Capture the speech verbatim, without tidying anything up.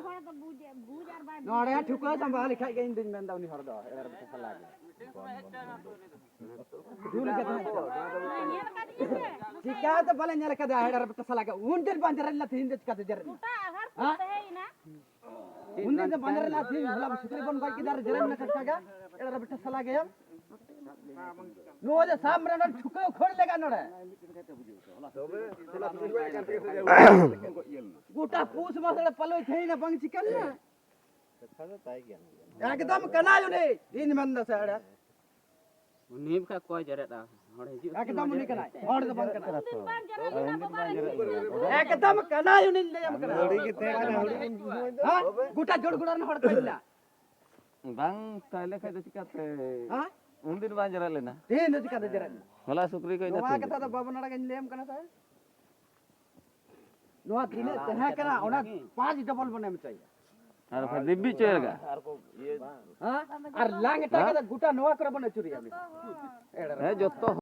ᱦᱚᱲ ᱫᱚ ᱵᱩᱡᱽ, ᱵᱩᱡᱽ ᱟᱨ ᱵᱟᱭ ᱵᱩᱡᱽ᱾ ᱱᱚᱰᱮ ᱦᱚᱸ ᱴᱷᱩᱠᱟᱹ ᱥᱟᱢᱵᱟ ᱞᱮᱠᱷᱟᱡ ᱜᱮ ᱤᱧ ᱫᱩᱧ ᱢᱮᱱᱫᱟ ᱩᱱᱤ ᱦᱚᱲ ᱫᱚ ᱮᱲᱮ ᱨᱮ ᱥᱟᱞᱟ ᱜᱮ᱾ ᱫᱩᱞ ᱠᱟᱛᱮ ᱦᱚᱸ ᱧᱮᱞ ᱠᱟᱫᱤᱧ ᱥᱮ᱾ ᱪᱤᱠᱟᱹᱛᱮ ᱵᱟᱞᱮ ᱧᱮᱞ ᱠᱟᱫᱟ ᱮᱲᱮ ᱨᱮ ᱥᱟᱞᱟ ᱜᱮ? ᱩᱱ ᱫᱤᱱ ᱵᱟᱝ ᱡᱮᱨᱮᱫ ᱞᱮᱱᱟ, ᱛᱮᱦᱮᱧ ᱫᱚ ᱪᱤᱠᱟᱹᱛᱮ ᱡᱮᱨᱮᱫ ᱮᱱᱟ? ᱜᱚᱴᱟ ᱟᱦᱟᱨ ᱠᱚ ᱦᱮᱸ? ᱛᱟᱦᱮᱸᱭᱮᱱᱟ᱾ ᱩᱱ ᱫᱤᱱ ᱫᱚ ᱵᱟᱝ ᱡᱮᱨᱮᱫ ᱞᱮᱱᱟ, ᱛᱮᱦᱮᱧ ᱦᱚᱞᱟ ᱥᱩᱠᱨᱤ ᱵᱚᱱ ᱜᱚᱡ ᱠᱮᱫᱟ ᱟᱨ ᱡᱮᱨᱮᱫ ᱮᱱᱟ ᱴᱟᱴᱠᱟ ᱜᱮ᱾ ᱮᱲᱮ ᱨᱮ ᱵᱮᱴᱟ ᱥᱟᱞᱟ ᱜᱮ᱾ ᱱᱚᱣᱟ ᱫᱚ ᱥᱟᱢ ᱨᱮ ᱱᱚᱰᱮ ᱴᱷᱩᱠᱟᱹᱣ ᱠᱷᱟᱹᱲ ᱞᱮᱜᱟ ᱱᱚᱰᱮ᱾ ᱜᱚᱴᱟ ᱯᱩᱥ ᱢᱟᱥ ᱨᱮ ᱯᱟᱞᱚᱭ ᱛᱟᱦᱮᱸᱭᱮᱱᱟ, ᱵᱟᱝ ᱪᱤᱠᱟᱹ ᱞᱮᱱᱟ? ᱮᱠᱫᱚᱢ ᱠᱟᱱᱟᱭ ᱩᱱᱤ, ᱤᱧ ᱢᱮᱱ ᱫᱟ ᱥᱮ ᱮᱲᱮ᱾ ᱩᱱᱤ ᱵᱟᱠᱷᱟᱡ ᱚᱠᱚᱭ ᱡᱮᱨᱮᱫᱼᱟ? ᱦᱚᱲ ᱦᱤᱡᱩᱜ ᱮᱠᱫᱚᱢ ᱩᱱᱤ ᱠᱟᱱᱟᱭ, ᱦᱚᱲ ᱫᱚ ᱵᱟᱝ ᱠᱟᱱᱟᱭ᱾ ᱩᱱᱫᱤᱱ ᱵᱟᱝ ᱡᱮᱨᱮᱫ ᱞᱮᱱᱟ, ᱵᱟᱵᱟ ᱨᱮᱱ ᱮᱠᱫᱚᱢ ᱠᱟᱱᱟᱭ, ᱩᱱᱤᱧ ᱞᱟᱹᱭᱟᱢ ᱠᱟᱱᱟ᱾ ᱦᱩᱰᱤᱧ ᱜᱮ ᱛᱟᱦᱮᱸ ᱠᱟᱱᱟ, ᱦᱩᱰᱤᱧ ᱥᱚᱢᱚᱭ ᱫᱚ᱾ ᱦᱮᱸ? ᱜᱚᱴᱟ ᱡᱳᱲ ᱜᱚᱲᱟ ᱨᱮᱱ ᱦᱚᱲ ᱛᱟᱦᱮᱸ ᱞᱮᱱᱟ᱾ ᱵᱟᱝ ᱛᱟᱦᱮᱸ ᱞᱮᱠᱷᱟᱡ ᱫᱚ ᱪᱤᱠᱟᱹᱛᱮ? ᱦᱮᱸ? ᱩᱱᱫᱤᱱ ᱵᱟᱝ ᱡᱮᱨᱮᱫ ᱞᱮᱱᱟ᱾ ᱛᱮᱦᱮᱧ ᱫᱚ ᱪᱤᱠᱟᱹᱛᱮ ᱡᱮᱨᱮᱫ ᱞᱮᱱᱟ? ᱦᱚᱞᱟ ᱥᱩᱠᱨᱤ ᱠᱚ ᱤᱱᱟᱹ ᱱᱚᱣᱟ ᱛᱤᱱ ᱠᱟᱛᱷᱟ ᱫᱚ ᱵᱟᱵᱚᱱ ᱟᱲᱟᱜᱟ, ᱤᱧ ᱞᱟᱹᱭᱟᱢ ᱠᱟᱱᱟ ᱥᱮ᱾ ᱱᱚᱣᱟ ᱛᱤᱱᱟᱹᱜ ᱛᱟᱦᱮᱸ ᱠᱟᱱᱟ, ᱚᱱᱟ ᱯᱟᱸᱪ ᱰᱚᱵᱚᱞ ᱵᱚᱱ ᱮᱢ ᱦᱚᱪᱚᱭᱟ᱾ ᱟᱨ ᱵᱟᱠᱷᱟᱡ ᱫᱤᱵᱭᱤ ᱪᱚᱭ ᱞᱟᱜᱟ᱾ ᱦᱮᱸ? ᱟᱨ ᱞᱟᱝ ᱮᱴᱟᱜ ᱦᱮᱸ? ᱠᱟᱛᱮ ᱜᱚᱴᱟ ᱱᱚᱣᱟ ᱠᱚᱨᱮ ᱵᱚᱱ ᱟᱹᱪᱩᱨᱮᱭᱟ ᱩᱱᱤ ᱫᱚ᱾ ᱮᱲᱮ ᱨᱮ᱾ ᱦᱮᱸ, ᱡᱚᱛᱚ